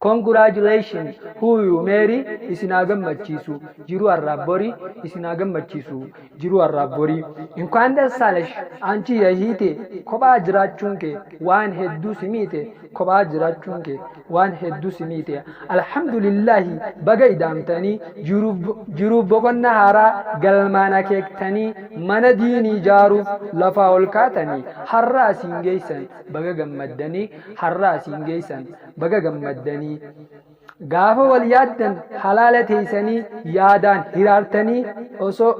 Congratulations who you marry isin haa gammachiisu jiruu har'aaf borii isin haa gammachiisu jiruu har'aaf borii እንኳን ደስ አለሽ አንቺ የሂቴ kophaa jiraachuun kee waan hedduu si miite kophaa jiraachuun kee waan hedduu si miite alhamdulillahi baga idaamtanii jiruuf boqonnaa haaraa galmaan akeektanii mana diinii ijaaruuf lafaa ol kaatanii har'a asiin geessan baga gammaddanii har'a asiin geessan baga gammaddanii. Gaafa wal yaaddan halaala teeysanii yaadaan hiraartanii osoo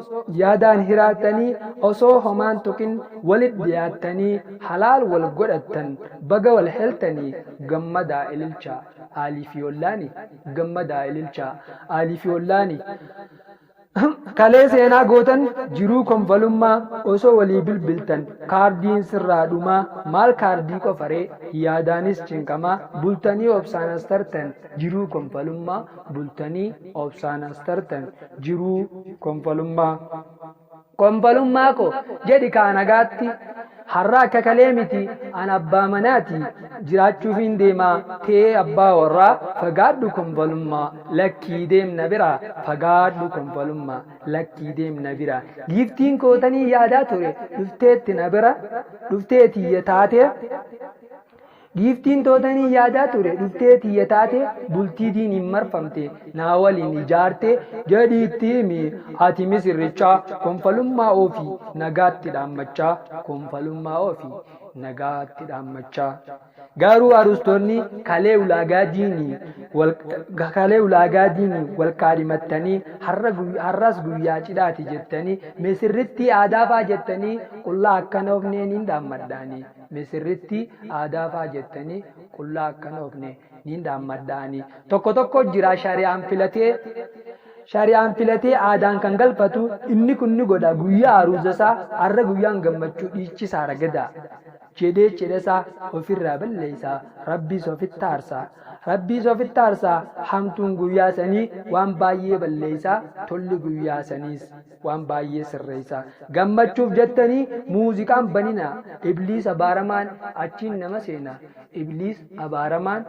yaadaan hiraartanii osoo homaan tuqin walit dhiyaattanii halaal wal godhattan baga wal heltanii gammadaa ililchaa aalii fi ollaani gammadaa ililchaa aalii fi ollaani. Kalee seenaa gootan jiruu konfalummaa osoo walii bilbiltan kaardiin sirraa dhumaa maal kaardii qofaree yaadaanis cinqamaa bultanii obsaan as tartan jiruu konfalummaa bultanii obsaan as tartan jiruu konfalummaa. Konfolummaa koo jedhi kaa nagaatti Har'a akka kalee miti an abbaa manaati Jiraachuufiin deemaa tee abbaa warraa Fagaadhu konfolummaa lakkii deem na biraa Fagaadhu konfolummaa lakkii deem na biraa Giiftiin koo tanii yaadaa ture dhufteetti na bira Dhuftee tiyya taatee Giiftiin tootanii yaadaa ture dhuftee tiyya taate bultii diiniin marfamte naa waliin ijaarte jedhii itti himi ati misirrichaa konfalummaa oofi nagaatti dhaammachaa konfalummaa oofi nagaatti dhaammachaa. Garuu arustoonni kalee ulaagaa diinii wal kalee ulaagaa diinii wal kaadhimattanii har'a har'as guyyaa cidhaati jettanii misirrittii aadaafaa jettanii qullaa akkana ofneen hin dhaammadhaanii. Misirritti aadaa faa jettanii qullaa akka hin oofne niin dhaammadha ani. Tokko tokko jira shari'aan filatee shari'aan filatee aadaan kan galfatu inni kun ni godha guyyaa aruuzasaa har'a guyyaan gammachuu dhiichisaa ragadaa jedhee cidhasaa ofirraa balleessa rabbiis ofitti aarsa rabbiis ofitti aarsa hamtuun guyyaa sanii waan baay'ee balleessa tolli guyyaa saniis waan baay'ee sirreessa. Gammachuuf jettanii muuziqaan banina. Ibliis abaaramaan achiin nama seena. Ibliis abaaramaan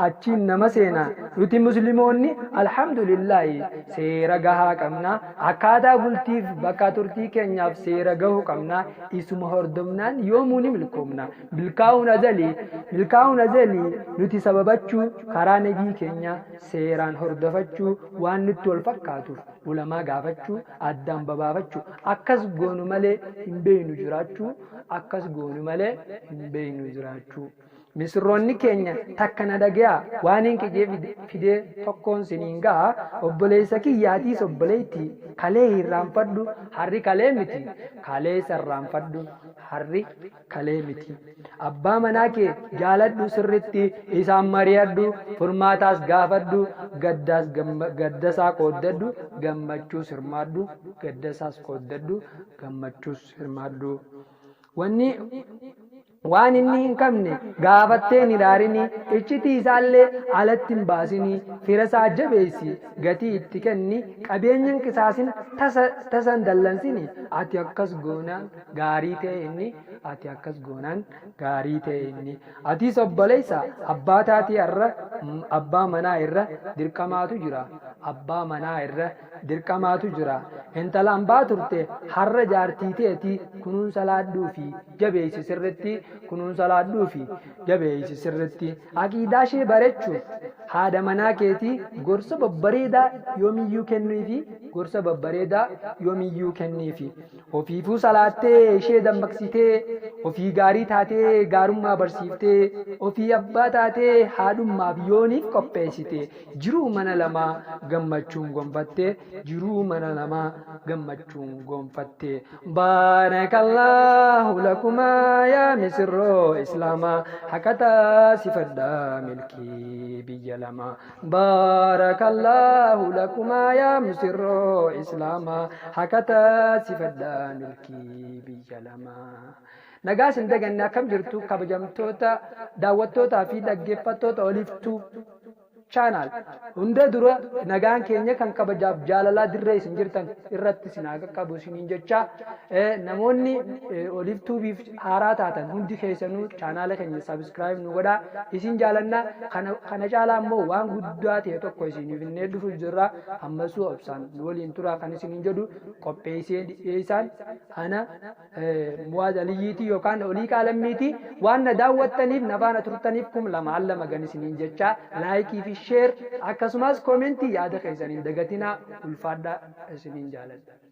achiin nama seena. Nuti musliimoonni alhamdulillaahi seera gahaa qabna. Akkaataa bultiif bakka turtii keenyaaf seera gahu qabna. Isuma hordofnaan yoomuu ni milkoomna. Milkaa'uun azalii milkaa'uun azalii nuti sababachuu karaa nabii keenya seeraan hordofachuu waan nutti wal fakkaatuuf ulamaa gaafachuu, addaan babaafachuu, akkas goonu malee hin beeynu jiraachuu, akkas goonu malee hin beeynu jiraachuu. Misirroonni keenya takka na dhagayaa waaniin qicee fidee tokkoon siniin ga'a obboleessa kiyya atiis obboleetti kalee hirraanfadhu harri kalee miti kaleessa irraanfadhu harri kalee miti. Abbaa manaa kee jaaladhu sirritti isaan mari'adhu furmaataas gaafadhu gaddaas gaddasaa qooddadhu gammachuus hirmaadhu gaddasaas qooddadhu gammachuus hirmaadhu. Wanni waan inni hin qabne gaafattee hin ilaalini iccitii isaallee alatti hin baasini fira isaa jabeessi gatii itti kenni qabeenya hin qisaasin tasa tasa hin dallansini ati akkas goonaan gaarii ta'e inni ati akkas goonaan gaarii ta'e inni atiis obboleessa abbaa taatii irra abbaa manaa irra dirqamaatu jira abbaa manaa irra dirqamaatu jira intala ambaa turte har'a jaartii teeti kunuunsa laadhuu fi jabeessi sirritti kunuunsa laadhuu fi jabeessi sirritti aqiidaa ishee barechuuf haadha manaa keetii gorsa babbareedaa yoomiyyuu kenniifi gorsa babbareedaa yoomiyyuu kenniifi Ofiifuu salaattee ishee dammaqsitee, ofii gaarii taatee gaarummaa barsiiftee, ofii abbaa taatee haadhummaaf yooniif qopheessite, jiruu mana lamaa gammachuun gonfatte, jiruu mana lamaa gammachuun gonfatte. Baarakallaahu lakumaa yaa misirroo Islaamaa haqa taasifadhaa milkii biyya lamaa. Baarakallaahu lakumaa yaa misirroo Islaamaa haqa taasifadhaa milkii biyya lamaa. Nagaa isin daganne akkam jirtu kabajamtoota daawwattootaa fi dhaggeeffattoota oliiftuu. Channel. Hunda dura nagaan keenya kan kabajaaf jaalalaa dirree isin jirtan irratti isin haa qaqqabu isiniin jecha, namoonni Oliif Tuubiif haaraa taatan hundi keessanuu chaanaala keenya subscribe nu godhaa, isin jaalanna. Kana caalaa immoo waan guddaa ta'e tokko isiniif innee dhufu jirra. Ammasuu obsaan nu waliin turaa kan isiniin jedhu, qopheessee dhiyeessaan ana Muwaaz Aliyyiitii yookaan Olii Qaalammiitii. Waan na daawwattaniif, na faana turtaniif 2002 gan isiniin jecha, like fi share akkasumas comment yaada keessaniin dagatinaa. Ulfaadhaa, isiniin jaaladha.